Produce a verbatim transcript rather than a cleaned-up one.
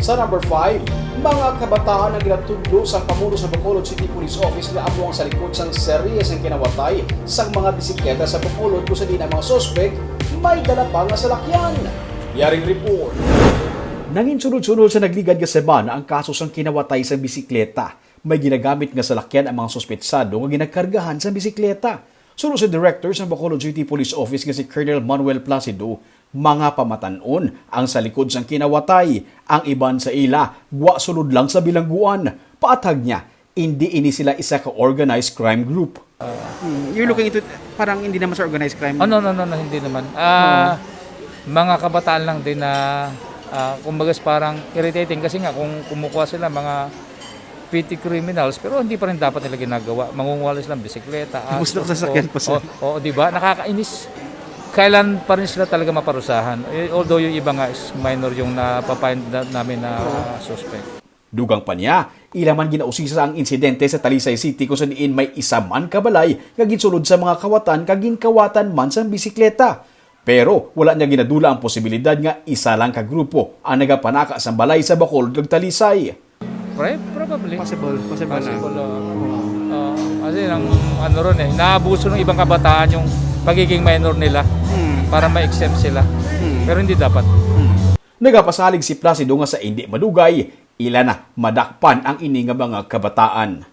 Sa number five, mga kabataan ang ginatudlo sang pamuno sa Bacolod City Police Office nga amo ang sa likod sang serye sang kinawatay sang mga bisikleta sa Bacolod, kung sa diin ang mga suspek may dala pa nga salakyan. Yaring report. Nanginsunod-sunod sa nagligad nga semana ang kaso sang kinawatay sang bisikleta. May ginagamit nga salakyan ang mga suspetsado nga ginakargahan sang bisikleta. Suno sa director sang Bacolod City Police Office nga si Colonel Manuel Placido, mga pamatan-on ang sa likod sang kinawatay. Ang iban sa ila gwa sulod lang sa bilangguan. Paathag niya, indi ini sila isa ka organized crime group. Mm, you're looking into, parang hindi naman sa organized crime. Oh, no, no, no, no, hindi naman. Ah, mga kabataan lang din na, ah, kumbaga, parang irritating kasi nga kung kumukuha sila mga petty criminals, pero hindi pa rin dapat nila ginagawa. Mangunguha lang sila ng bisikleta, Gusto aso, ko sasakyan o- pa, sir. O, o, di ba? Nakakainis. Kailan pa rin sila talaga maparusahan? Eh, although yung iba nga is minor yung napafind na, namin na suspect. Dugang pa niya, ila man ginausisa ang insidente sa Talisay City, kung sa diin may isa man ka balay nga ginsulod sa mga kawatan kag ginkawatan man sang bisikleta. Pero wala niya ginadula ang posibilidad nga isa lang ka grupo ang nagapanaka sang balay sa Bacolod kag Talisay. Pre, probably. Possible, possible na. Possible, oo. Oo. Kasi ang ano ron eh, naabuso ng ibang kabataan yung pagiging minor nila Hmm. para ma-exempt sila. Pero hindi dapat. Nagapasalig si Placido nga sa indi madugay, ila na madakpan ang ini nga mga kabataan.